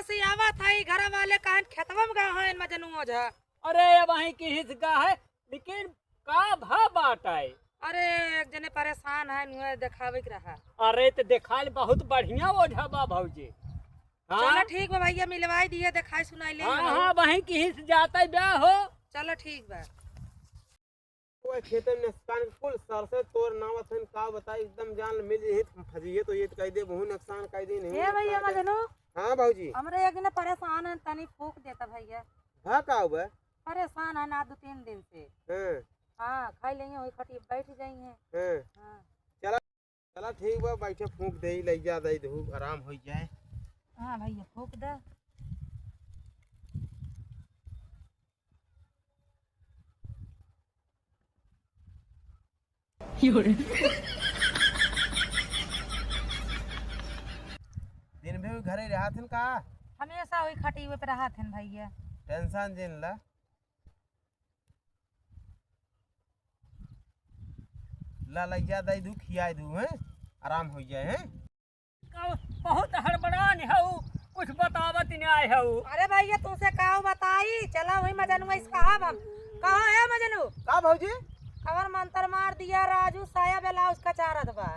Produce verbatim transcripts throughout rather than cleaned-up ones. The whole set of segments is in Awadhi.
से आवत है, ई घर वाले कहन खेतवा में गए हैं मजनू ओझा। अरे, अब वहीं की हिस गा है, लेकिन का भा बात है? अरे, एक जने परेशान है, नुए देखावे के रहा। अरे, तो देखाल बहुत बढ़िया ओझा बा भौजी। हाँ? चलो ठीक बा भैया, मिलवाई दिए, देखाई सुनाई ले हाँ, हम। हाँ, वहीं की हिस जाता है ब्याह हो। चलो ठीक बा। ओए खेते में नुकसान कुल सरसे तोर नावत हन, का बताई, एकदम जान मिल जही, फजिए तो ये कह दे, बहुत नुकसान कह दे, नहीं ए भैया नुकसान कह दे। मजनू, हाँ भौजी। हमरे एक जने परेशान है, तनी फूक देता भैया। भा का हुआ? परेशान है ना दो तीन दिन से। हाँ। हाँ, खाई लेंगे, वही खटिया बैठ जाएंगे। हाँ। हाँ। चला। चला ठीक बा, बैठे फूंक देई, लइजा दई दहू, आराम होई जाए। हाँ भैया, फूंक दे। दिन भर घरे रहत हन का? हमेशा वही खटिए पे रहत हन भैया। टेंशन जिन ला। ला, लइजा दई दू, खियाई दू, हैं? आराम होई जाए, हैं? का बहुत हड़बड़ान हऊ, कुछ बतावत नाय हऊ। अरे भैया, तुमसे का बताई? चला वही मजनुआ इस कहा हम। कहाँ है मजनू? का भौजी? कवन मंत्र मार दिया राजू, साया ब्लाउज कचारत बा।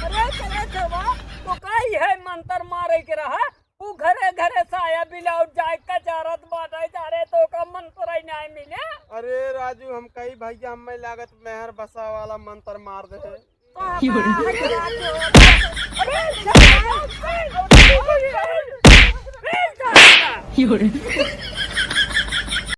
अरे चले चलवा, तो का ई है मंत्र मारे के रहा? ऊ घरे घरे साया ब्लाउज जाए कचारत बाटे, जा रे तो का मंत्र ही नाय मिले। अरे राजू, हम कही भैया, हमें लागत मेहर बसा वाला मंत्र मार दे। अरे चलवा, अरे चलवा।